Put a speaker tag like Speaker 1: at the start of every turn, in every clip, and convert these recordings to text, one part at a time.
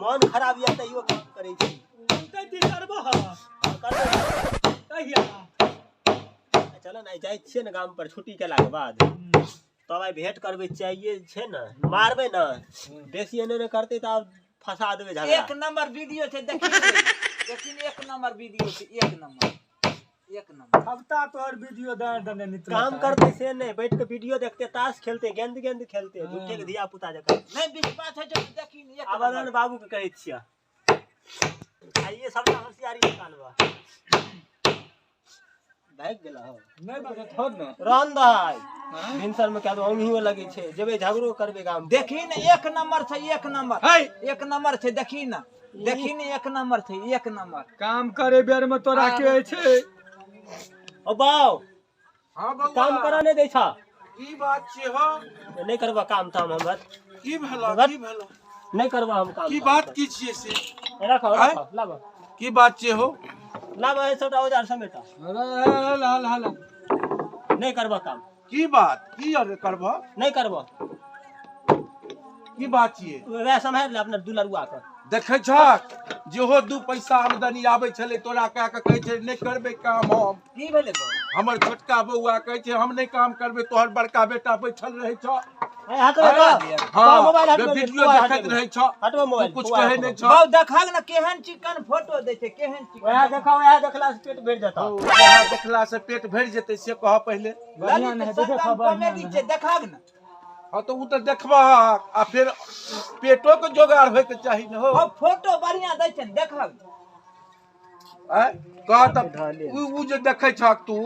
Speaker 1: मन खराब यऽ तैयो काम करै छी।
Speaker 2: पंचायती करबह?
Speaker 1: करबै।
Speaker 2: कहिया?
Speaker 1: चल ने, जाइ छियै ने गाम पर छुट्टी केलाके बाद, तब आइ भेंट करबै। चाहिए छै ने, मारबै ने, बेसी एने ने करतै तऽ आब फंसा देबै झगड़ा।
Speaker 3: एक नंबर वीडियो छै, देखी देखी, एक नंबर वीडियो छै, एक नंबर, एक नंबर।
Speaker 2: हफ्ता तोहर वीडियो दे देने निकलत।
Speaker 1: काम करते से नहीं, बैठ के वीडियो देखते, ताश खेलते, गेंद गेंद खेलते, झूठे के धिया पुता जकाँ।
Speaker 3: नहीं विश्वास है जो देखी एक
Speaker 1: आब
Speaker 3: नंबर।
Speaker 1: अदन बाबू के कहै छियै, आइए सबटा होशियारी निकालबा। भागि गेल हौ।
Speaker 2: नहीं बात थोड़ ने।
Speaker 1: रहन दहै, भिनसर में कह दो औंघियो लगै छै, जेबै झगड़ो करबै गाम पर।
Speaker 3: देखी ने, एक नंबर छै, एक नंबर।
Speaker 2: है।
Speaker 3: एक नंबर छै, देखी ने, देखी ने, एक नंबर छै, एक नंबर।
Speaker 2: काम करे बेर में तोरा के होइ छै?
Speaker 1: ओ बाउ।
Speaker 4: हाँ बौआ।
Speaker 1: काम करऽ नहि दै छ।
Speaker 4: की बात छै हो?
Speaker 1: नहि करबऽ काम ताम हमर।
Speaker 4: की भेलो, की भेलो?
Speaker 1: नहि करबऽ हम काम
Speaker 4: की
Speaker 1: ताम।
Speaker 4: बात की छियै से?
Speaker 1: राखो।
Speaker 4: आँय?
Speaker 1: राखो, लाबऽ।
Speaker 4: की बात छियै हो?
Speaker 1: लाबऽ, सबटा औजार समेटा।
Speaker 2: हला हला हला।
Speaker 1: नहि करबऽ काम।
Speaker 4: की बात की अरे करबह?
Speaker 1: नहि करबऽ।
Speaker 4: की बात छियै?
Speaker 1: वएह सम्हारि ले अपना दुलरुआ के।
Speaker 4: देखै छक, जेहो 2 पैसा आमदनी आबै छलै तोरा कए के कहै छै नहि करबै काम हम।
Speaker 3: की भेलै बौआ?
Speaker 4: हमर छोटका बौआ कहै छै हम नहि काम करबै, तोहर बड़का बेटा बैठल रहै छ।
Speaker 1: ए, हटबे कऽ।
Speaker 4: हाँ,
Speaker 1: मोबाइल हटबे,
Speaker 4: वीडियो
Speaker 1: मोबाइल
Speaker 4: देखैत
Speaker 1: हटबे।
Speaker 4: रहै छ।
Speaker 1: हटबो मोबाइल,
Speaker 4: तू कुछ
Speaker 1: मोबाइल
Speaker 4: कहै
Speaker 1: हटबो।
Speaker 4: नहि छ।
Speaker 3: बाउ, देखक ने केहन चिकन फोटो दै छै, केहन चिकन।
Speaker 1: वएह देखो, वएह देखला से पेट भरि जेतौ।
Speaker 4: वएह देखला से पेट भरि जेतै से कह पहिले।
Speaker 2: बढ़िया
Speaker 3: ललित
Speaker 2: नहीं देखो,
Speaker 3: संगम
Speaker 2: बढ़िया
Speaker 3: कॉमेडी
Speaker 2: नहीं।
Speaker 3: छै, देखक ने।
Speaker 4: हाँ तऽ ओ तऽ देखबहक, आ फेर पेटो के जोगाड़ होइके चाही ने हो।
Speaker 3: ओ फोटो बढ़िया दै छै ने, देखक।
Speaker 4: आँय? कह तऽ उ जे देखै छहक तू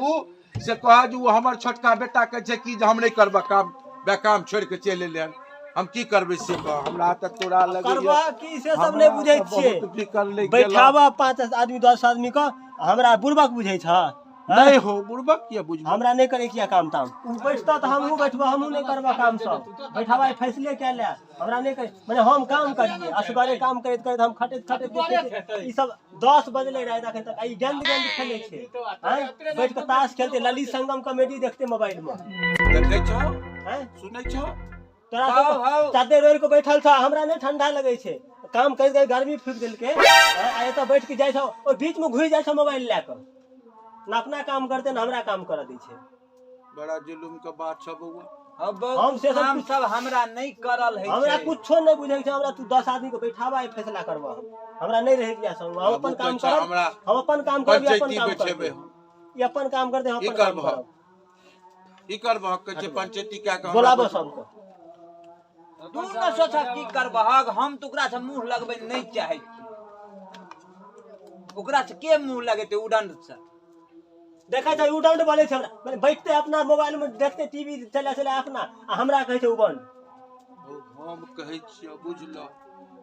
Speaker 4: से कह जे उ हमर छोटका बेटा कहै छै कि जे हम नहि करबह काम, बेकाम छोड़ि के चलि एलै हन, हम की करबै से कह। हमरा तऽ तोरा लगैया
Speaker 1: करबऽ की से सब नहि बुझै
Speaker 4: हमरा तऽ
Speaker 1: छियै।
Speaker 4: बहुत फिकर लागि गेल।
Speaker 1: बैठाबऽ 5 आदमी 10 आदमी के, हमरा बुड़बक बुझै छ?
Speaker 4: नहि हो, बुड़बक किया बुझबै?
Speaker 1: हमरा नहि करे किया काम ताम। ओ बैठता तऽ हमहूँ बैठबऽ, हमहूँ नहि करबऽ काम सब। बैठाबा फैसले कए ले, हमरा नहि करे। मने हम काम करियै असगरे, काम करैत करैत हम खटैत खटैत जे छै से ई सब 10 बजलै राति अखन तक आ ई गेंद गेंद खेलै छै। आँय, बैठ कऽ ताश खेलते, ललित संगम कॉमेडी देखते मोबाइल मे।
Speaker 4: देखै छौ?
Speaker 1: आँय?
Speaker 4: सुनै छौ?
Speaker 1: तोरा
Speaker 3: हाउ,
Speaker 1: सब
Speaker 3: हाउ।
Speaker 1: चादर ओढ़ि कऽ बैठल छ, हमरा नहि ठंडा लगै छै? काम करि करि गर्मी फूकि देलकै। आँय, आ एतऽ बैठ के जाइ छौ, ओहि बीच मे घुसि जाइ छौ मोबाइल लए कऽ, ने अपना काम करते ने हमरा काम करऽ दै छै।
Speaker 4: बड़ा जुलुम के बात छौ बौआ।
Speaker 3: हौ बौ,
Speaker 1: हम से सब
Speaker 3: काम
Speaker 1: कुछ-
Speaker 3: सब हमरा नहि करल है।
Speaker 1: हमरा
Speaker 3: छै।
Speaker 1: कुछो नहि बुझै छै। हमरा तू 10 आदमी के बैठाबा, आइ फैसला करबह हम। हमरा नहि रहै दिया संग, हम अपन
Speaker 4: बाबू
Speaker 1: काम
Speaker 4: कहै छै
Speaker 1: करब।
Speaker 4: हमरा
Speaker 1: हम अपन काम करब, ई अपन
Speaker 4: पंचायती
Speaker 1: काम
Speaker 4: बैठेबै
Speaker 1: करबै,
Speaker 4: हम।
Speaker 1: ई अपन काम करते, हम
Speaker 4: की
Speaker 1: अपन काम
Speaker 4: करबह?
Speaker 1: करब।
Speaker 4: की करबह? कहै छै पंचायती कए के हमरा
Speaker 1: बोलाबो
Speaker 4: बैठेबै।
Speaker 1: सबके।
Speaker 3: तू न सोचह की करबहक, हम तऽ ओकरा से मुँह लगबै नहि चाहै छी। ओकरा से के मुँह लगेतै उडंड से?
Speaker 1: देखै छै, उडंड बोलै छै हमरा। मने बैठते अपना मोबाइल में देखते टीवी चला चला अपना, आ हमरा कहै छै उबंड।
Speaker 4: हौ, हम कहै छियौ बुझलह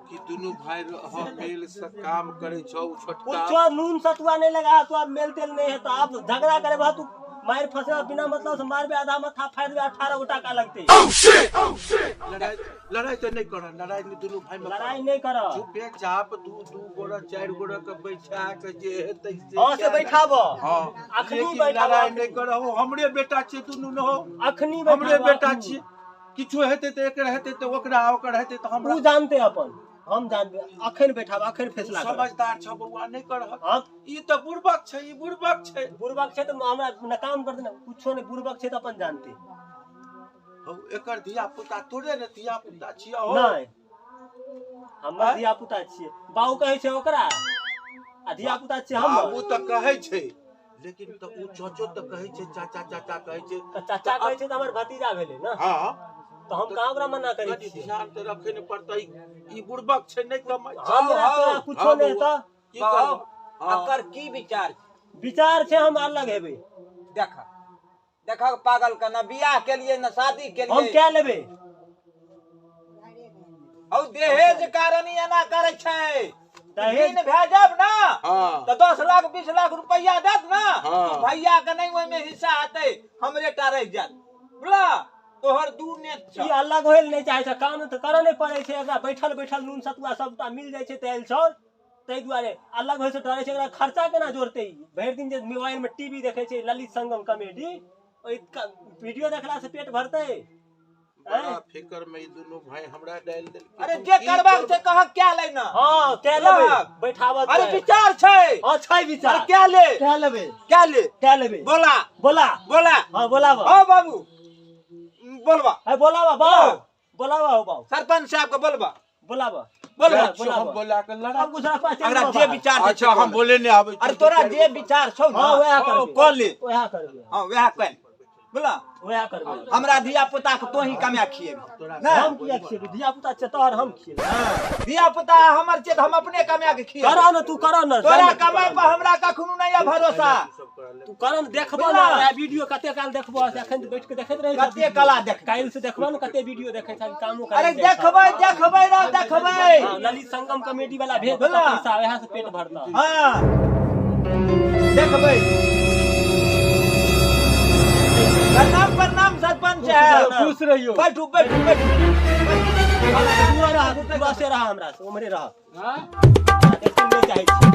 Speaker 4: कि दुनू भाय रह, मेल से काम करै छौ उ छोटका।
Speaker 1: कुछो नून सतुआ नहीं लगा तो अब मेल तेल नहीं है तो आप झगड़ा करे बा, तू मार फंसे बिना मतलब से, मारबे आधा माथा फाड़ देबे, 18 गो टाका लगते।
Speaker 4: लड़ाई लड़ाई तऽ नहि कर, लड़ाई नहि दुनू भाय में।
Speaker 1: लड़ाई नहीं कर।
Speaker 4: चुपे चाप 2 2 गोरा 4 गोरा के बैठा के जे हेतै से।
Speaker 1: हाँ से बैठाबो।
Speaker 4: हाँ।
Speaker 1: अखनी
Speaker 4: लेकिन
Speaker 1: बैठाबो,
Speaker 4: लड़ाई
Speaker 1: अखनी।
Speaker 4: नहि करहो, हमरे बेटा छै दुनू न हो।
Speaker 1: अखनी
Speaker 4: हमरे
Speaker 1: बैठाबो,
Speaker 4: बेटा
Speaker 1: अखनी।
Speaker 4: छियै, किछो हेतै तऽ एकर हेतै तऽ ओकरा, ओकर हेतै तऽ हमरा।
Speaker 1: उ जानते अपन, हम जानबे। अखन बैठाब, अखन फैसला करब।
Speaker 4: समझदार छ बौआ, नहि करह।
Speaker 1: हाँ।
Speaker 4: ई तऽ बुड़बक छै, ई बुड़बक छै।
Speaker 1: बुड़बक छै तऽ हमरा न काम करते न कुछो नहीं, बुड़बक छै तऽ अपन जानते।
Speaker 4: हौ, एकर धिया पुता तोरे ने धिया पुता छियै हो।
Speaker 1: नहीं, हमर
Speaker 4: आँय?
Speaker 1: धिया पुता छियै। बाबू कहै छै ओकरा, आ धिया पुता छियै हमर।
Speaker 4: बाबू तऽ कहै छै, लेकिन तऽ उ चचो तऽ कहै छै, चाचा चाचा कहै छै।
Speaker 1: तऽ चाचा कहै छै तऽ हमर भतीजा भेलै ने।
Speaker 4: हाँ।
Speaker 1: तऽ हम कहाँ ओकरा मना करै
Speaker 4: कनि
Speaker 1: छियै?
Speaker 4: ध्यान तऽ रखै ने पड़तै, ई बुड़बक छै, नहि कमाइ छै।
Speaker 1: हमरा
Speaker 3: हौ,
Speaker 1: तोरा कुछो
Speaker 4: हौ,
Speaker 1: नहि
Speaker 4: बौआ।
Speaker 1: तऽ
Speaker 4: की
Speaker 3: बाउ,
Speaker 4: करबह? हाँ।
Speaker 3: एकर की विचार छै?
Speaker 1: विचार छै हम अलग हेबै।
Speaker 3: देख देखक पागल के, न बियाह के लिए न शादी के
Speaker 1: हम
Speaker 3: लिए।
Speaker 1: क्या लेबै?
Speaker 3: हौ, दहेज कारण ई एना करै छै।
Speaker 1: दहेज-
Speaker 3: दिन भए जाब ना
Speaker 4: हाँ।
Speaker 3: तऽ 10 लाख 20 लाख रुपैआ देत ना।
Speaker 4: हाँ।
Speaker 3: तऽ भैया के नहीं ओहिमे हिस्सा हेतै, हमरे टा रहि जायत। बुझला, तोहर दू नेत
Speaker 1: ई
Speaker 3: छ।
Speaker 1: अलग होय लए नहि चाहै छै। काम तऽ करऽ नहि पड़ै छै एकरा, बैठल बैठल नून सतुआ सबटा मिल जाइ छै, तेल चाउर, ताहि दुआरे अलग होइ से डरै छै। एकरा खर्चा केना जोड़तै ई? भरि दिन जे मोबाइल में टीवी देखै छै, ललित संगम कॉमेडी, ओहि वीडियो देखला से पेट भरतै?
Speaker 4: बड़ा फिकर में ई दुनू भाई हमरा डालि देलकै।
Speaker 3: अरे
Speaker 4: हम
Speaker 3: जे
Speaker 4: की
Speaker 3: करबाक
Speaker 4: करबै?
Speaker 3: छै कह क्या ले ना।
Speaker 1: हँ, कए लेबै, बैठाबऽ
Speaker 3: अरे
Speaker 1: छै।
Speaker 3: विचार छै।
Speaker 1: हँ, छै विचार।
Speaker 3: अरे क्या ले?
Speaker 1: कए लेबै?
Speaker 3: क्या ले?
Speaker 1: कए लेबै?
Speaker 3: बोला।
Speaker 1: बोला।
Speaker 3: बोला।
Speaker 1: हँ, बोलाबऽ।
Speaker 3: हाँ बाबू बोलबा।
Speaker 1: है, बोलाबऽ बाउ, बोलाबऽ हो बाउ।
Speaker 3: सरपंच साहब के बोलबा।
Speaker 1: बोलाबऽ।
Speaker 3: बोलबा।
Speaker 4: अच्छा, हम बोला के लड़ा।
Speaker 1: अब गुजरात पास चलि
Speaker 3: अगरा
Speaker 1: जाउ
Speaker 3: जे
Speaker 1: बाहर।
Speaker 3: विचार छै
Speaker 4: अच्छा,
Speaker 3: से
Speaker 4: हम
Speaker 3: कऽ ले।
Speaker 4: बोले नहि आबै।
Speaker 3: अरे तोरा जे विचार छौ ना,
Speaker 1: हँ, वएह करबै।
Speaker 3: कऽ ले।
Speaker 1: वएह करबै।
Speaker 3: हाँ वएह कर। बोला।
Speaker 1: वएह करबै।
Speaker 3: हमरा धिया पुता के तोही कमा खिएबी ना।
Speaker 1: हम किया खिएबै? धिया पुता छै तोहर, हम खिएबै?
Speaker 3: धिया पुता हमर छै तऽ हम अपने कमा के खिएबै।
Speaker 1: करऽ ने तू, करऽ ने।
Speaker 3: तोरा कमाइ पर हमरा कखनो नहीं है भरोसा।
Speaker 1: तू करऽ ने, देखबऽ ने वएह वीडियो कते काल देखबऽ से। एखन बैठ के देखैत रहै छह
Speaker 3: कते
Speaker 1: वीडियो।
Speaker 3: कला देखबै?
Speaker 1: काल्हि से देखबऽ ने कते वीडियो देखै छह, कामो करै
Speaker 3: अरे
Speaker 1: जाइ छह।
Speaker 3: देखबै, देखबै ना, देखबै।
Speaker 1: हँ, ललित संगम कमेटी वाला भेज देतऽ
Speaker 3: बोला।
Speaker 1: पैसा, वएह से पेट भरतऽ।
Speaker 3: हाँ देखबै। प्रणाम प्रणाम सरपंच साहब।
Speaker 2: खुश रहियो।
Speaker 3: बैठू बैठू बैठू।
Speaker 1: दूर रह, दूर से रह, हमरा से उम्हरे रह।
Speaker 2: हाँ?
Speaker 1: देखै नहि चाहै छी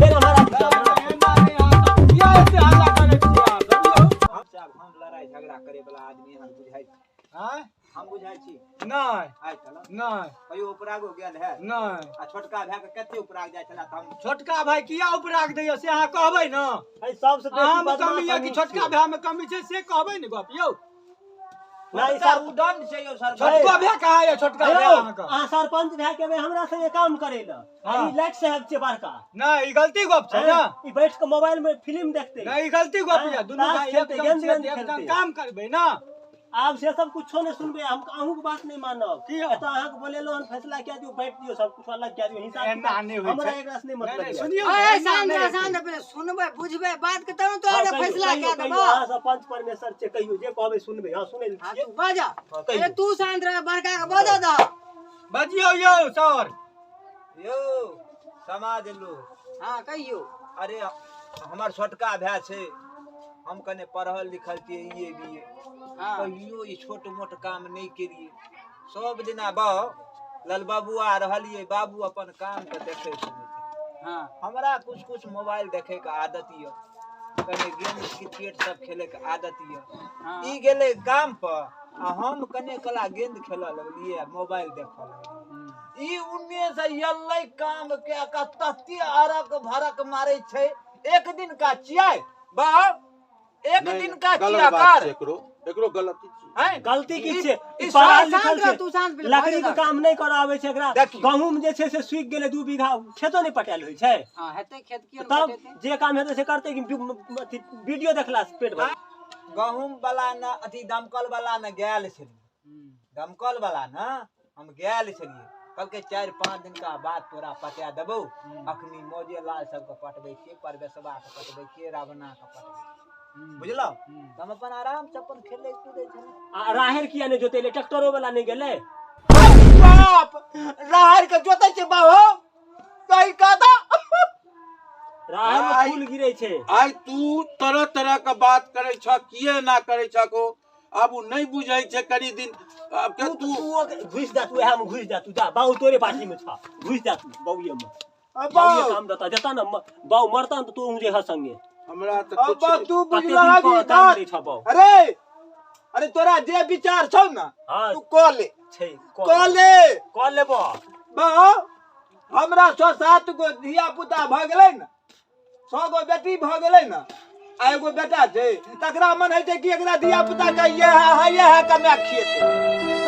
Speaker 1: फेर हमरा।
Speaker 2: एना नहि, अहाँ सब किया एते हल्ला करै छियै अहाँ सब यौ?
Speaker 3: हम साहब, हम लड़ाई झगड़ा करे वाला आदमी हम बुझाइ छी?
Speaker 2: आँय?
Speaker 3: हम बुझाइ छी?
Speaker 2: नहि।
Speaker 3: आइ चल।
Speaker 2: नहि।
Speaker 3: कहियो उपरागो गेल है?
Speaker 2: नहि।
Speaker 3: आ छोटका भाय के कते उपराग जाइ छला तऽ हम
Speaker 2: छोटका भाई किया उपराग दैया से अहाँ कहबै ने?
Speaker 1: है, सबसे बेसी
Speaker 2: अहाँ मे
Speaker 1: बदमाश
Speaker 2: कमी यऽ कि
Speaker 1: हमही
Speaker 2: छोटका
Speaker 1: छियै।
Speaker 2: भाई मे कमी छै से कहबै ने गप यौ।
Speaker 1: नहि
Speaker 3: छोटका
Speaker 1: सर,
Speaker 3: उदंड छै यौ सरपंच।
Speaker 2: छोटको भाई कहाँ यऽ? छोटका भाई
Speaker 1: यौ,
Speaker 2: अहाँके?
Speaker 1: अहाँ सरपंच भए के एबै हमरा संगे काम करै लए, आ
Speaker 2: हँ।
Speaker 1: ई लाइट साहेब छै बड़का।
Speaker 2: नहि, ई गलती गप छै ने।
Speaker 1: ई बैठ के मोबाइल में फिल्म देखते।
Speaker 2: नहि, ई गलती गप यऽ। दुनू
Speaker 1: ताश
Speaker 2: भाई
Speaker 1: खेलतै,
Speaker 2: एकदम
Speaker 1: गेंद
Speaker 2: छियै
Speaker 1: गेंद
Speaker 2: तऽ एकदम
Speaker 1: खेलतै।
Speaker 2: काम करबै ने।
Speaker 1: आब से सब कुछो नहि सुनबै हम, अहूँके बात नहि मानब।
Speaker 2: किया?
Speaker 1: एतऽ अहाँके बोलेलहुँ हन, फैसला कए दियौ, बाँटि दियौ, सब कुछ अलग कए दियौ, हिसाब
Speaker 2: एना
Speaker 1: किताब।
Speaker 2: नहि होइ
Speaker 1: हमरा
Speaker 2: छै।
Speaker 1: एकरा से नहि
Speaker 2: नहि
Speaker 1: मतलब
Speaker 2: नहि
Speaker 1: यऽ।
Speaker 2: सुनियौ
Speaker 5: अरे
Speaker 2: ने, एना
Speaker 5: शांत
Speaker 2: नहि
Speaker 5: रह,
Speaker 2: होइ छै।
Speaker 5: शांत रह, पहिले सुनबै बुझबै बात के तब ने
Speaker 1: हँ,
Speaker 5: तोरा
Speaker 1: कहियौ,
Speaker 5: फैसला
Speaker 1: कहियौ,
Speaker 5: कए
Speaker 1: कहियौ,
Speaker 5: देबो।
Speaker 1: अहाँ सब पंच परमेश्वर छै, कहियौ, जे कहबै सुनबै। हँ, सुनै
Speaker 5: हाँ
Speaker 1: छियै।
Speaker 5: तू बाजा।
Speaker 1: हाँ, कहियौ।
Speaker 5: अरे तू शांत रह, बड़का के बजा दह।
Speaker 2: बजियौ यौ सर।
Speaker 3: यौ समाज लोग।
Speaker 5: हाँ कहियौ।
Speaker 3: अरे हमर छोटका भाय छै, हम कने पढ़ल लिखल छियै, ई ए बी ए।
Speaker 5: हाँ।
Speaker 3: कहियो ई छोट मोट काम नहि केलियै। सब दिना बाउ लाल बाबू आ रहलियै, बाबू अपन काम के देखै सुनै छै।
Speaker 5: हाँ।
Speaker 3: हमरा कुछ कुछ मोबाइल देखे के आदत यऽ, कने गेम क्रिकेट सब खेले के आदत यऽ।
Speaker 5: हाँ।
Speaker 3: ई गेलै काम पर आ हम कने कला गेंद खेलऽ लगलियै आ मोबाइल देखऽ लगलियै। ई उन्ने से एलै काम के का तते अरक भरक मारै छै। एक दिन का चियाय बाप, एक
Speaker 4: नहि,
Speaker 3: दिन का
Speaker 4: गलत
Speaker 3: चिया
Speaker 4: बात
Speaker 3: कार
Speaker 4: छै। एकरो एकरो गलती छै।
Speaker 3: हैं?
Speaker 1: गलती की छै?
Speaker 3: ई
Speaker 1: ई पढ़ल
Speaker 5: शांत
Speaker 1: लिखल
Speaker 5: रह
Speaker 1: छै,
Speaker 5: तू, शांत पहिले
Speaker 1: लकड़ी के
Speaker 5: बाजा दह।
Speaker 1: काम नहि करऽ आबै छै एकरा।
Speaker 3: देखियौ।
Speaker 1: गहूँम जे छै से सूखि गेलै, 2 बीघा खेतो नहि पटायल होइ छै।
Speaker 5: हाँ हेतै खेत, किया
Speaker 1: तब
Speaker 5: नहि पटेतै?
Speaker 1: जे काम हेतै से करतै कि अथी वीडियो देखला से पेट भर?
Speaker 3: गहूम वाला न अथी दमकल वाला न गेल छलियै, दमकल वाला न हम गेल छलियै, कहलकै 4-5 दिन का बाद तोरा पटा देबौ। अखनी मौजे लाल सबके पटबै छियै, परवेशवा के पटबै छियै, रावणा के पटबै छियै, बुझलौ? तऽ हम अपन आराम से अपन खेलै कूदै छलियै।
Speaker 1: आ राहैर किया नहि जोतेलै? ट्रैक्टरो वाला नहि गेलै?
Speaker 3: बाप, राहर के जोतै छै बाबू, सही कहता।
Speaker 1: राहैर में फूल गिरै छै।
Speaker 4: आइ तू तरह तरह के बात करै छह, किए ना करै छह को? आब ओ नहि बुझै छै कनी दिन आब के
Speaker 1: तू
Speaker 4: तू
Speaker 1: तू घुसि जा, तू इएह में घुसि जा, तू जा, बाबू तोरे पार्टी में छह, घुसि जा तू बौए में। बाबू काम देता देता ने, बाऊ मरता ने तऽ तू जे संगे।
Speaker 4: हमरा तऽ
Speaker 3: अब
Speaker 4: कुछ नहि।
Speaker 3: तू
Speaker 1: कते दिन
Speaker 3: बुझलह
Speaker 1: पर
Speaker 3: कि
Speaker 1: काम
Speaker 3: बात?
Speaker 1: दै छह बाऊ।
Speaker 3: अरे अरे, तोरा जे विचार छौ ने,
Speaker 1: हाँ
Speaker 3: तू कऽ ले।
Speaker 1: छै।
Speaker 3: कऽ ले।
Speaker 1: कऽ लेबो।
Speaker 3: बा, हमरा 6-7 गो धिया पुता भऽ गेलै ने, 100 गो बेटी भऽ गेलै ने, आ एगो बेटा छै, तकरा मन होइ छै कि एकरा धिया पुता के ये है ये है कमा खिएतै।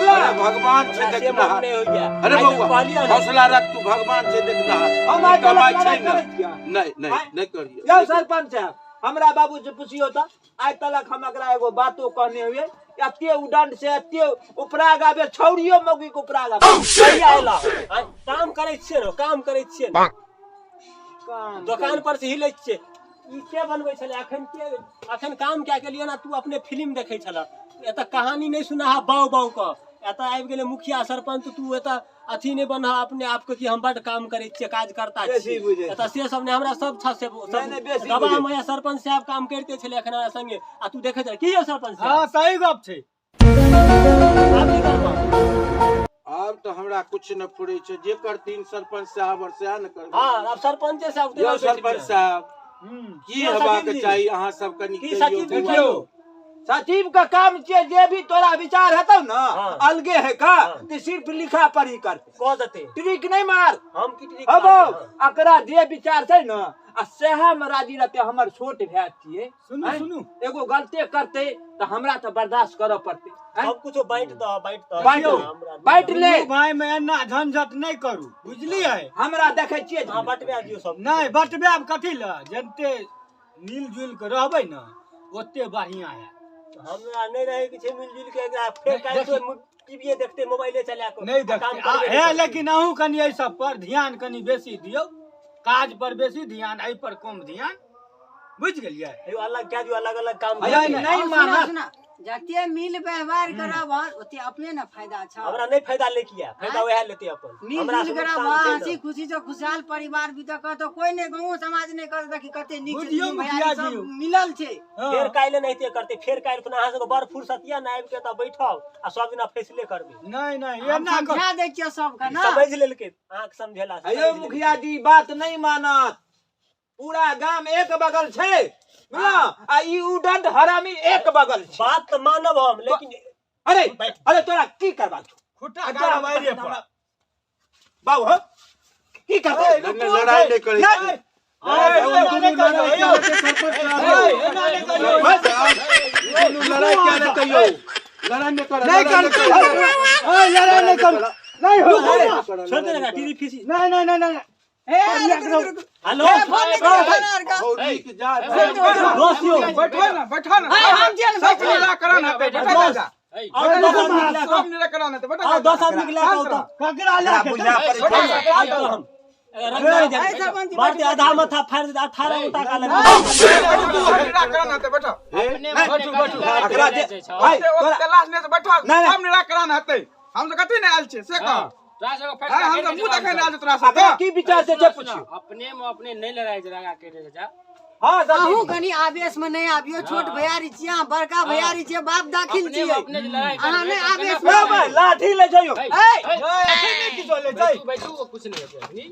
Speaker 4: अरे भगवान छै
Speaker 1: हमरा से मन
Speaker 4: देखनाहार।
Speaker 1: नहि होइया।
Speaker 4: अरे
Speaker 1: आइ तक
Speaker 4: बौआ,
Speaker 1: कहलियै ने।
Speaker 4: हौसला रख तू, भगवान छै देखनाहार।
Speaker 3: हम आइ
Speaker 4: कमाइ
Speaker 3: तलक
Speaker 4: छै
Speaker 3: लड़ाइ
Speaker 4: ने।
Speaker 3: करै छियै?
Speaker 4: नहि नहि।
Speaker 3: आइ-
Speaker 4: नहि करियौ।
Speaker 3: यौ सरपंच साहब, हमरा बाबू से पुछियौ तऽ आइ तलक हम एकरा एगो बातो कहने हुए? एते उदंड से एते उपराग आबे, छौड़ियो मौगी के उपराग आबे।
Speaker 1: कहिया एला? आँय, काम करै छियै ने, काम करै छियै ने।
Speaker 3: काम
Speaker 1: दोकान पर से हिलै छियै। ई के बनबै छलै अखन? के अखन काम कए के लिए ना? तू अपने फिल्म देखै छलह। एतऽ कहानी नहि सुना बाउ बाउ के। एतऽ आबि गेलै मुखिया सरपंच, तू एतऽ अथी नहि बनह अपने आपके कि हम बड काम करै छियै, काज करता
Speaker 3: बेसी
Speaker 1: छियै।
Speaker 3: बुझै
Speaker 1: एतऽ से सब नहि, हमरा सब छ से
Speaker 3: नहि, नहि, बेसी
Speaker 1: सब गवाह
Speaker 3: बुझै।
Speaker 1: मे सरपंच साहब काम करिते छलै अखन हमरा संगे आ तू देखै छल की यौ सरपंच
Speaker 2: हाँ
Speaker 1: साहब?
Speaker 2: सही गप छै।
Speaker 1: आब की करबह?
Speaker 4: आब तऽ हमरा कुछ न फुरै छै, जे करथिन सरपंच साहब और सएह ने करबै।
Speaker 1: हाँ, आब सरपंचे साहब
Speaker 4: यौ सरपंच साहब, की
Speaker 1: यौ
Speaker 4: हेबाक
Speaker 1: सचिव जी।
Speaker 4: चाही अहाँ सब कनि
Speaker 1: की
Speaker 4: कहियौ
Speaker 1: सचिव जी
Speaker 4: बौआ।
Speaker 1: कहियौ।
Speaker 3: सचिव के काम छियै जे भी तोरा विचार हेतौ ने
Speaker 1: हाँ।
Speaker 3: अलगे है का
Speaker 1: हाँ।
Speaker 3: ते सिर्फ लिखा पढ़ी करते
Speaker 1: कह देते
Speaker 3: ट्रिक नहीं मार
Speaker 1: हम की ट्रिक
Speaker 3: अब
Speaker 1: मारते, हाँ।
Speaker 3: एकरा जे विचार छै ने आ सएह में राजी रहते हमर छोट भाय छियै
Speaker 2: सुनू
Speaker 3: आँय?
Speaker 2: सुनू
Speaker 3: एगो गलती करते तऽ हमरा तऽ बर्दाश्त करऽ पड़तै आँय?
Speaker 1: सब कुछो बाँटि दह बाँटि दह
Speaker 3: बाँटि दो।
Speaker 1: हमरा
Speaker 3: बाँटि ले
Speaker 2: दुनू भाई में एना झंझट नहि करू बुझलियै
Speaker 3: हमरा देखै छियै
Speaker 1: हाँ बटबे दियौ सब
Speaker 2: नहि बटबे आब कथी लए जते मिल जुलि कऽ रहबै ने ओते बढ़िआँ हैत
Speaker 1: हमरा नहि रहै के छै मिलजुल के एकरा फेर काल्हि तो टीवीए देखते मोबाइले चला के
Speaker 2: नहि
Speaker 1: आ काम
Speaker 2: देखते
Speaker 1: करबे
Speaker 2: हे
Speaker 1: नहि करते।
Speaker 2: लेकिन अहूँ कनि एहि सब पर ध्यान कनि बेसी दियौ काज पर बेसी ध्यान एहि पर कम ध्यान बुझि गेलियै
Speaker 1: हेयौ अलग कए दियौ अलग अलग काम
Speaker 3: अरे
Speaker 1: करते।
Speaker 2: नहि,
Speaker 3: नहीं
Speaker 5: और सुना
Speaker 3: मानत
Speaker 5: सुना जते मिल व्यवहार करब ओते अपने ने फायदा छ
Speaker 1: हमरा नहि फायदा ले किया फायदा वएह लेते अपन
Speaker 5: मिल
Speaker 1: हमरा
Speaker 5: जुल
Speaker 1: से
Speaker 5: करब
Speaker 1: नुकसान छै
Speaker 5: हंसी
Speaker 1: ने।
Speaker 5: खुशी से खुशहाल परिवार बीत तो कोई नहीं गाँव समाज नहीं करत कि कते नीक से
Speaker 2: बुझियौ
Speaker 5: दुनू
Speaker 2: मुखिया
Speaker 5: भैयारी
Speaker 2: जी।
Speaker 5: सब मिलल छै
Speaker 2: हँ।
Speaker 1: फेर काल्हि नहिते करते फेर काल्हि खुना अहाँ सबके बड़ फुर्सत यऽ ने आबि के तऽ बैठब आ सब दिना फैसले करबै
Speaker 2: नहि नहि
Speaker 5: हम
Speaker 2: एना कर
Speaker 5: समझा दै छियै सबके ना
Speaker 1: समझ लेलकै अहाँके समझेला से
Speaker 3: अयो
Speaker 1: समझ लेलकै।
Speaker 3: मुखिया जी बात नहीं मानत पूरा गाम एक बगल छै बुझलौ आ ई उडंड हरामी एक बगल छै
Speaker 1: बात तऽ मानब हम लेकिन
Speaker 3: अरे
Speaker 1: बैठ।
Speaker 3: अरे तोरा की करबाक छौ
Speaker 2: खुट्टा गाड़ब आइरे पर
Speaker 3: बाबू हो की करतै
Speaker 4: नहि, लड़ाई नहि करै छी।
Speaker 2: एना नहि करियौ, एना नहि करियौ।
Speaker 4: दुनू लड़ाई किया नहि कहियौ लड़ाई नहि कर
Speaker 2: नहि करतै। ओए, लड़ाई नहि करू नहि हो
Speaker 1: छोड़ दे ना टीवी फीसी
Speaker 2: नहीं नहीं नहीं नहीं
Speaker 5: हे रुक रुक रुक
Speaker 1: हेलो
Speaker 5: हे फोन नहीं करो फोन आर का
Speaker 4: भौजी जा
Speaker 1: दोस्त यौ
Speaker 6: बैठो ना बैठो ना
Speaker 5: हे हम छियै ने
Speaker 6: सब
Speaker 5: बैठल।
Speaker 6: निराकरण हेतै बैठो
Speaker 1: दोस्त।
Speaker 6: जा
Speaker 1: और 10 आदमी के लए
Speaker 6: सब
Speaker 1: कऽ
Speaker 6: निराकरण हेतै बैठो
Speaker 1: और 10 आदमी के लए कऽ औतऽ
Speaker 2: ककरा लए के
Speaker 3: बुझा पड़ै छै।
Speaker 1: आब तऽ हम रंगदारी
Speaker 5: हे सरपंच जी,
Speaker 1: मारते
Speaker 5: बैठू,
Speaker 1: आधा माथा फाड़ि देते 18 उठा का लगे
Speaker 6: निराकरण हेतै बैठो
Speaker 3: बैठू बैठू एकरा जे भाइ
Speaker 6: ओते
Speaker 3: तोरा
Speaker 6: तलाश नहि तऽ बैठो
Speaker 3: नहि, नहि।
Speaker 6: सब निराकरण हेतै हम सब कथी नहि आयल छियै से कह हम सब मुँह देखै नहि आयल छियै तोरा
Speaker 3: एकरा
Speaker 6: सबके
Speaker 3: की विचार छै से पुछियौ
Speaker 7: अपने में अपने नहीं लड़ाई झगड़ा के रे चाचा
Speaker 3: हां
Speaker 5: अहूँ कनि आवेश में नहीं आबियो छोट भैयारी छियै अहाँ बड़का भैयारी छियै बाप दाखिल
Speaker 7: अपने में
Speaker 5: छियै
Speaker 7: अपने जे लड़ाई
Speaker 5: अहाँ
Speaker 7: करबै
Speaker 5: नहि
Speaker 7: तऽ
Speaker 5: आवेश
Speaker 7: केना
Speaker 5: में
Speaker 3: भाइ लाठी ले जइयो
Speaker 7: ए,
Speaker 2: एखन नहि किछो ले जाइ
Speaker 7: बैठू बैठू कुछ नहीं होते अखनी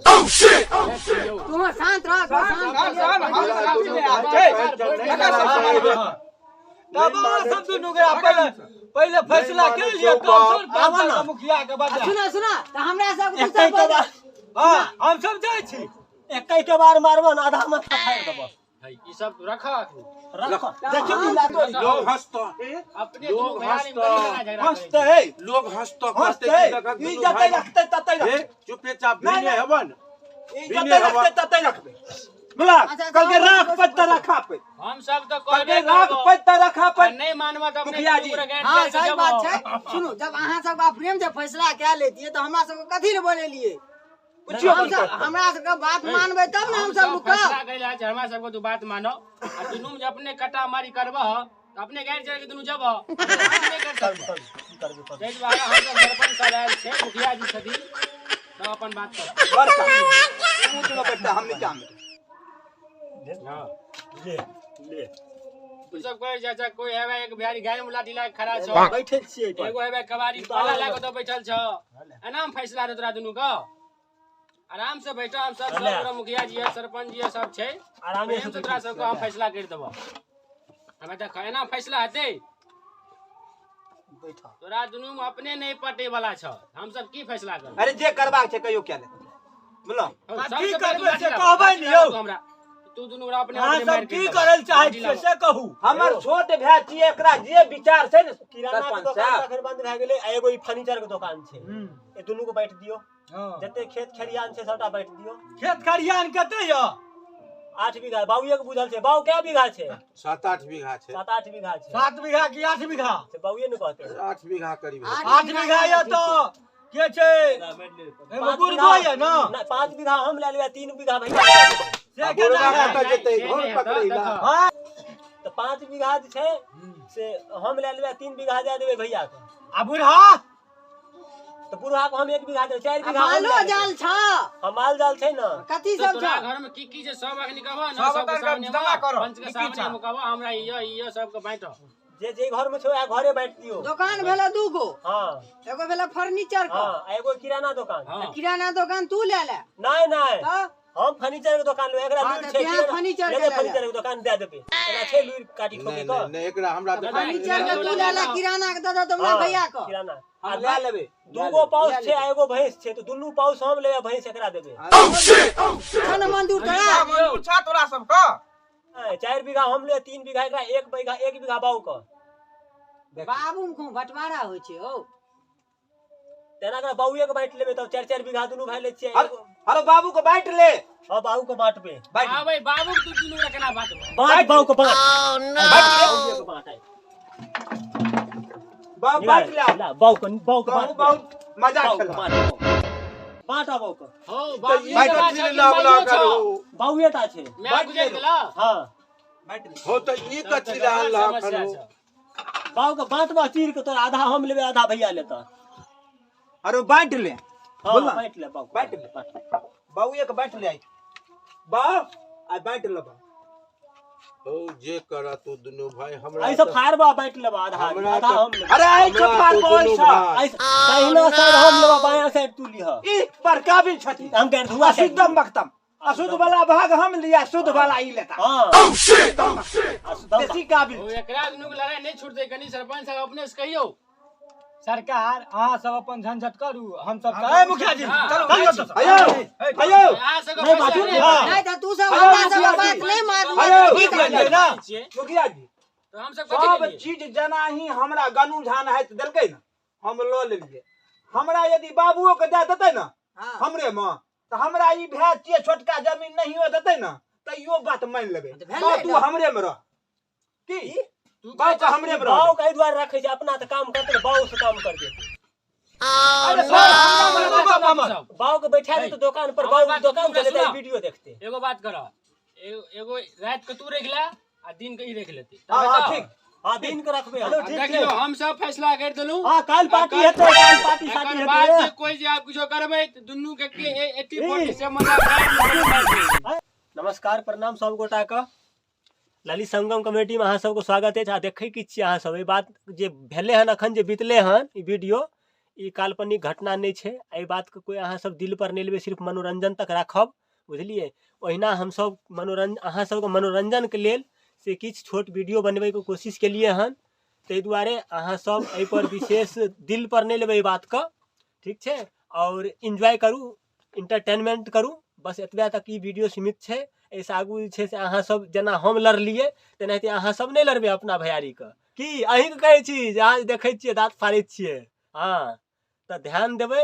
Speaker 5: तुम शांत रह शांत
Speaker 6: शांत रह, हम सब लाठी नहि आयल छै देखा सब समाज
Speaker 2: तब अहाँ सब दुनू गोरा पहिले पहिले फैसला के लिअ तब सरपंच सबके मुखिया के बजा
Speaker 5: सुना सुना तऽ हमरा सब
Speaker 1: एकै के बार
Speaker 2: हाँ हम सब जाइ छी
Speaker 1: एकै के बार मारबो ने आधा माथा फाड़ि देबो
Speaker 7: ई सब रख अखनी
Speaker 1: रख देखियौ की लातो
Speaker 4: लोग हंसतो
Speaker 7: अपने
Speaker 4: लोग
Speaker 7: दुनू भैयारी में
Speaker 4: हंसतो।
Speaker 7: कहीं लड़ाई झगड़ा करै
Speaker 3: हंसतै
Speaker 4: लोग हंसतो कहते
Speaker 3: हंसतै
Speaker 4: कि देखक
Speaker 3: ई
Speaker 4: दुनू
Speaker 3: जतै
Speaker 4: भाई
Speaker 3: रखतै ततै
Speaker 4: हे
Speaker 3: रखतै
Speaker 4: चुपेचाप
Speaker 3: नहि,
Speaker 4: भिने
Speaker 3: नहि।
Speaker 4: हेबन
Speaker 3: ई
Speaker 4: बिने
Speaker 3: जतै
Speaker 4: हवा।
Speaker 3: रखतै ततै रखबै बुझला
Speaker 5: अच्छा,
Speaker 3: कहलकै
Speaker 5: अच्छा,
Speaker 3: राख
Speaker 5: बैसू,
Speaker 3: पैत रखा पे
Speaker 7: हम सब तऽ
Speaker 3: कहलकै
Speaker 7: कहबे
Speaker 3: राख
Speaker 7: करबो
Speaker 3: पैत रखा पे
Speaker 7: आ नहीं मानबा तऽ अपने
Speaker 3: मुखिया
Speaker 7: दुनू
Speaker 3: जी।
Speaker 7: गोरा गाँठ
Speaker 5: हाँ
Speaker 7: मारि के
Speaker 5: सही
Speaker 7: जबो।
Speaker 5: बात छै सुनू जब अहाँ सब प्रेम से फैसला कए लेतियै तऽ हमरा सबके कथी लए बोलेलियै
Speaker 3: पुछियौ
Speaker 5: हम
Speaker 3: की
Speaker 5: सब
Speaker 3: करतै
Speaker 5: हमरा सबके बात मानबै तब ने हम
Speaker 7: हम
Speaker 5: सब
Speaker 7: सब
Speaker 5: रुकब
Speaker 7: फैसला करै लए आयल छी, हमरा सबके तू बात मानो आ दुनू में जे अपने कटा मारी करबह तऽ अपने गाड़ि चढ़ि के दुनू जबह नहीं कर सकबह ताहि दुआरे हम सब सरपंच सब आयल छै मुखिया जी छथिन सब अपन बात कर
Speaker 3: बड़का ऊँच में बैठता हम नीचा में
Speaker 1: ले ले
Speaker 7: तू सब कहै चाचा कोई हेबे एक बिहारी गाय में लाठी लाके खड़ा छौ
Speaker 1: बैठे छियै एहि पर।
Speaker 7: एगो हेबे कबाड़ी पाला लाके ओतऽ बैठल छौ एना में फैसला हेतौ तोरा दुनू के आराम से बैठो हम सब सब गोरा मुखिया जी है सरपंच जी है सब छै
Speaker 1: आरामे
Speaker 7: प्रेम
Speaker 1: से
Speaker 7: से तोरा सबके हम फैसला करि देबो हमे तऽ एना फैसला हेतै
Speaker 1: बैठो
Speaker 7: तोरा दुनू में अपने नहीं पटे वाला छौ हम सब की फैसला करबै
Speaker 3: अरे जे करबाक छै कहियो क्या ले बुझलौ
Speaker 7: हौ,
Speaker 2: आ
Speaker 7: सबसे
Speaker 2: की
Speaker 7: पहिले
Speaker 2: करबै
Speaker 7: तू
Speaker 2: से
Speaker 7: लाठी लाबह,
Speaker 2: कहबै
Speaker 7: लाठी
Speaker 2: ने यौ।
Speaker 7: लाबह तू हमरा तू दुनू गोरा अपने
Speaker 2: अहाँ
Speaker 7: अपने
Speaker 2: सब
Speaker 7: मारि
Speaker 2: की
Speaker 7: पीट
Speaker 2: करल चाहै
Speaker 7: लाठी
Speaker 2: छियै
Speaker 7: लाबह।
Speaker 2: से कहू
Speaker 3: हमर छोट भाय छियै एकरा जे विचार छै ने
Speaker 1: किराना के
Speaker 3: सरपंच
Speaker 1: दोकान
Speaker 3: साहब
Speaker 1: अखन बंद भए गेलै आ एगो ई फर्नीचर के दोकान छै ई दुनू के बाँटि दियौ जते खेत खरियान छै सबटा बाँटि दियौ
Speaker 2: खेत खरियान कते यऽ
Speaker 1: 8 बीघा बाबूए के बुझल छै बाबू कै बीघा छै
Speaker 4: 7-8 बीघा छै
Speaker 1: 7-8 बीघा छै
Speaker 2: 7 बीघा कि 8 बीघा
Speaker 1: से बाबूए ने कहते
Speaker 4: 8 बीघा करीब है।
Speaker 2: 8 बीघा यऽ तऽ के छै एहिमे
Speaker 1: पाँच
Speaker 2: बुढ़बो
Speaker 1: बीघा-
Speaker 2: यऽ ने
Speaker 1: नहि, 5 बीघा हम लए लेबै 3 बीघा भैया लए लेबै।
Speaker 2: से
Speaker 4: आ
Speaker 2: केना
Speaker 4: बुढ़बा
Speaker 2: हैत?
Speaker 4: कतऽ जेतै
Speaker 7: से
Speaker 4: घर
Speaker 7: नहि
Speaker 4: पकड़ै
Speaker 7: हेतौ,
Speaker 4: ला
Speaker 7: देखऽ।
Speaker 2: हाँ
Speaker 1: तऽ 5 बीघा जे छै से हम लए लेबै 3 बीघा दए देबै भैया के
Speaker 2: आ बुढ़ा
Speaker 1: तऽ बुढ़ा के हम 1 बीघा देबै 4
Speaker 5: आ
Speaker 1: बीघा हम
Speaker 5: मालो
Speaker 1: लए लेबै।
Speaker 5: जाल छ
Speaker 1: हाँ माल जाल छै ने
Speaker 5: कथी
Speaker 7: तो
Speaker 5: सब
Speaker 7: तोरा
Speaker 5: छ
Speaker 7: घर में की की छै सब अखनी कहबह ने
Speaker 6: सब
Speaker 7: सबके
Speaker 6: ओकर
Speaker 7: सामने
Speaker 6: जमा करऽ,
Speaker 7: पंच के
Speaker 6: की की
Speaker 7: सामने
Speaker 6: छौ?
Speaker 7: में कहबह हमरा इयो इयो सबके बाँटो
Speaker 1: जे जे घर में छै ओएह घरे बाँटि दियौ
Speaker 5: दोकान भेलै दू गो
Speaker 1: हाँ
Speaker 5: एगो भेलै फर्नीचर के
Speaker 1: हाँ आ एगो किराना दोकान
Speaker 7: हाँ
Speaker 5: किराना दोकान तू ले ले
Speaker 1: नहीं नहीं
Speaker 5: तऽ
Speaker 1: हम फर्नीचर के दुकान लेबै, एकरा
Speaker 5: हाँ,
Speaker 1: लूरि
Speaker 5: तऽ
Speaker 1: छै
Speaker 5: तें
Speaker 1: किराना-
Speaker 5: फर्नीचर के
Speaker 1: लेबै
Speaker 5: लए
Speaker 1: फर्नीचर के दुकान दए देबै, एकरा छै लूरि काटी ठोके
Speaker 4: नहि
Speaker 1: के।
Speaker 4: नहि नहि, एकरा हमरा बेटा
Speaker 5: फर्नीचर के तू ले ला, किराना के दऽ दऽ हमरा
Speaker 1: हाँ,
Speaker 5: भैया के।
Speaker 1: किराना।
Speaker 3: हम लए लेबै।
Speaker 1: दूगो पाउस छै आ एगो भैंस छै, तऽ दुनू पाउस हम लेबै, भैंस एकरा देबै।
Speaker 5: छौ ने मंजूर तोरा?
Speaker 6: मंजूर छा तोरा सबके?
Speaker 1: 4 बीघा हम ले, 3 बीघा एकरा, 1 बीघा, 1 बीघा बाबू के।
Speaker 5: बाबू मे कहूँ बंटवारा होइ छै हौ?
Speaker 1: तेना एकरा बाबुए के बाँटि लेबै तब 4-4 बीघा दुनू भाय लै छियै।
Speaker 3: अरे बाबू के बाँटि ले।
Speaker 1: हाँ, बाबू के बाँटबै।
Speaker 3: बाँटि।
Speaker 7: हाँ भाई, बाबू के तू दुनू गोरा केना बाँटबै?
Speaker 1: बाँट बाबू के बाँट। बाबुए के बाँट आइ।
Speaker 3: बाबू बाँटि ले।
Speaker 1: ला, बाबू के, बाबू के
Speaker 3: बाबू
Speaker 1: बाँट।
Speaker 3: बहुत मजा
Speaker 1: बाबू के
Speaker 3: खेला।
Speaker 1: बाँट, बाँट बाबू के।
Speaker 7: हौ,
Speaker 4: तऽ
Speaker 7: बाबू
Speaker 4: ई
Speaker 7: के बात
Speaker 4: कथी
Speaker 7: छै,
Speaker 4: ले लावला
Speaker 7: माइयो छौ।
Speaker 4: करू?
Speaker 1: बाबुए टा छै।
Speaker 7: माय गुजरि गेला?
Speaker 1: हाँ।
Speaker 3: बाँटि ले।
Speaker 4: हो तऽ ई
Speaker 7: तब तऽ
Speaker 4: कथी ले
Speaker 7: गड़बड़
Speaker 4: अनलह
Speaker 7: समस्या
Speaker 4: एखन?
Speaker 7: छौ।
Speaker 1: बाबू के बाँटबा चीर के तोरा आधा हम लेबै, आधा भैया लेता।
Speaker 3: अरे बाँटि ले।
Speaker 1: हाँ,
Speaker 3: बोल ना।
Speaker 1: बाँटि ले बाबू के।
Speaker 3: बाँटि ले। बाबू एक बाँटि ले, बाबू आ बाँटि लेबा।
Speaker 4: हौ, जे कर तू दुनू भाई, हमरा
Speaker 1: एहि सब
Speaker 4: तऽ-
Speaker 1: फाड़बा बाँटि लेबा, आधा
Speaker 4: हमरा
Speaker 1: आधा
Speaker 4: तऽ-
Speaker 1: हम लेबै।
Speaker 3: अरे एहि
Speaker 4: हमरा
Speaker 3: सब फाड़
Speaker 4: तो दुनू
Speaker 3: पैसा।
Speaker 4: भाई।
Speaker 1: एहि दाहिना साइड हम लेबा, बायां साइड तू लिह।
Speaker 3: ई बड़का भी छथि।
Speaker 1: हम गैर धुआ साइड।
Speaker 3: अशुद्धम बक्तम, अशुद्ध वाला भाग हम लिया, शुद्ध वाला ई लेता।
Speaker 1: हाँ, अशुद्धम।
Speaker 3: बेसी काबिल।
Speaker 7: ओ, एकरा दुनू के लड़ाई नहि छूटतै, कनी सरपंच साहब अपने से कहियौ।
Speaker 2: सरकार, अहाँ सब अपन झंझट करू, हम सब
Speaker 6: ए मुखिया जी,
Speaker 7: हाँ।
Speaker 6: चलू चलू चलू।
Speaker 3: अयो अयो।
Speaker 7: अहाँ सबके
Speaker 1: नहीं,
Speaker 7: फैसला
Speaker 1: बाजू
Speaker 7: नहि
Speaker 1: हाँ।
Speaker 5: नहि तऽ तू सब
Speaker 3: अयो,
Speaker 5: हमरा सबके
Speaker 3: मुखिया
Speaker 5: बात
Speaker 3: जी।
Speaker 5: नहि मानबह
Speaker 3: अयो,
Speaker 5: तऽ की
Speaker 3: मुखिया
Speaker 5: करबै?
Speaker 3: जी ना,
Speaker 7: छियै।
Speaker 3: मुखिया जी,
Speaker 7: तऽ हम सब कथी
Speaker 3: सब
Speaker 7: केलियै?
Speaker 3: चीज जेना ही हमरा गनू झान हाथ देलकै ने, हम लऽ लेलियै। हमरा यदि बाबुओ के दए देतै ने
Speaker 5: हाँ।
Speaker 3: हमरे मे, तऽ हमरा ई भए छियै छोटका जमीन नहियो देतै ने, तैयो बात मानि लेबै।
Speaker 5: तऽ भेलै
Speaker 3: बाबू
Speaker 5: ने।
Speaker 3: हमरे मे रह की
Speaker 7: तू
Speaker 3: बाबू के हमरे मे रह।
Speaker 1: बाबू के एहि दुआरे रखै छै, अपना तऽ काम करतै ने, बाबू से काम करबै।
Speaker 3: अरे सर, हमरा मे रह।
Speaker 7: सब
Speaker 1: बाबू के बैठा देतै दुकान पर,
Speaker 7: हमर
Speaker 1: बाबू
Speaker 7: बात
Speaker 1: दुकान
Speaker 7: पूरा
Speaker 1: चलेतै,
Speaker 7: सुना।
Speaker 1: वीडियो देखतै।
Speaker 7: एगो बात कर, एगो रात के तू रख ला आ दिन के ई रख लेतै।
Speaker 3: हाँ, हाँ, ठीक।
Speaker 1: हाँ, दिन के रखबै हम।
Speaker 7: आ देखियौ, हम सब फैसला कर देलहुँ।
Speaker 1: हाँ, काल्हि पार्टी हेतै, काल्हि पार्टी
Speaker 7: एकर
Speaker 1: साटी
Speaker 7: बाद
Speaker 1: हेतै।
Speaker 7: जे कोई जे आब किछो करबै तऽ दुनू के के 80-47 मजा।
Speaker 1: नमस्कार, प्रणाम सब गोटा के। ललित संगम कमेटी में अहाँ सबके स्वागत अछि। आ देखै की छियै अहाँ सब, एहि बात जे भेलै हन अखन जे बीतलै हन ई वीडियो, ई काल्पनिक घटना नहि छै। एहि बातके कोइ अहाँ सब दिल पर नहि लेबै, सिर्फ मनोरंजन तक राखब, बुझलियै? ओहिना हमसब अहाँ सबके मनोरंजनके लेल से किछु छोट वीडियो बनबैके कोशिश केलियै हन, ताहि दुआरे अहाँ सब एहिपर विशेष दिल पर नहि लेबै एहि बातके, ठीक छै? आओर इन्जॉय करू, इंटरटेनमेंट करू, बस एतबे तक ई वीडियो सीमित छै। एहिसँ आगू जे छै से अहाँ सब जेना हम लड़लियै तेनाहिते अहाँ सब नहि लड़बै अपना भैयारीके। की अहीँके कहै छी जे अहाँ देखै छियै दाँत फाड़ै छियै? हाँ, तऽ ध्यान देबै,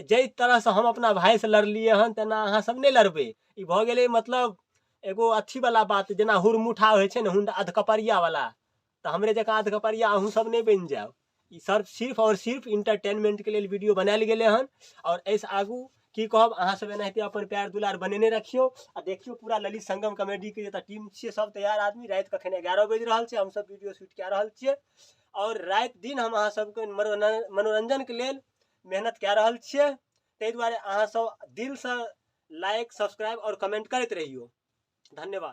Speaker 1: जाहि तरहसँ हम अपना भायसँ लड़लियै हन तेना अहाँ सब नहि लड़बै। ई भऽ गेलै मतलब एगो अथीवला बात, जेना हुरमुठा होइ छै ने, हुंडा अधकपरियावला, तऽ हमरे जकाँ अधकपरिया अहूँ सब नहि बनि जायब। ई सब सिर्फ और सिर्फ इंटरटेनमेंट के लेल वीडियो बनायल गेलै हन। और एहिसँ आगू की कहब, अहाँ सब एनाहिते अपन प्यार दुलार बनेने रखियौ आ देखियौ पूरा ललित संगम कॉमेडी के जतऽ टीम छियै सब तैयार आदमी। राति कखन 11 बाजि रहल छै, हमसब वीडियो शूट कए रहल छियै और राति दिन हम अहाँ सबके मनोरंजन के लेल मेहनत कए रहल छियै। ताहि दुआरे अहाँ सब दिलसँ लाइक, सब्सक्राइब और कमेंट करैत रहियौ। धन्यवाद।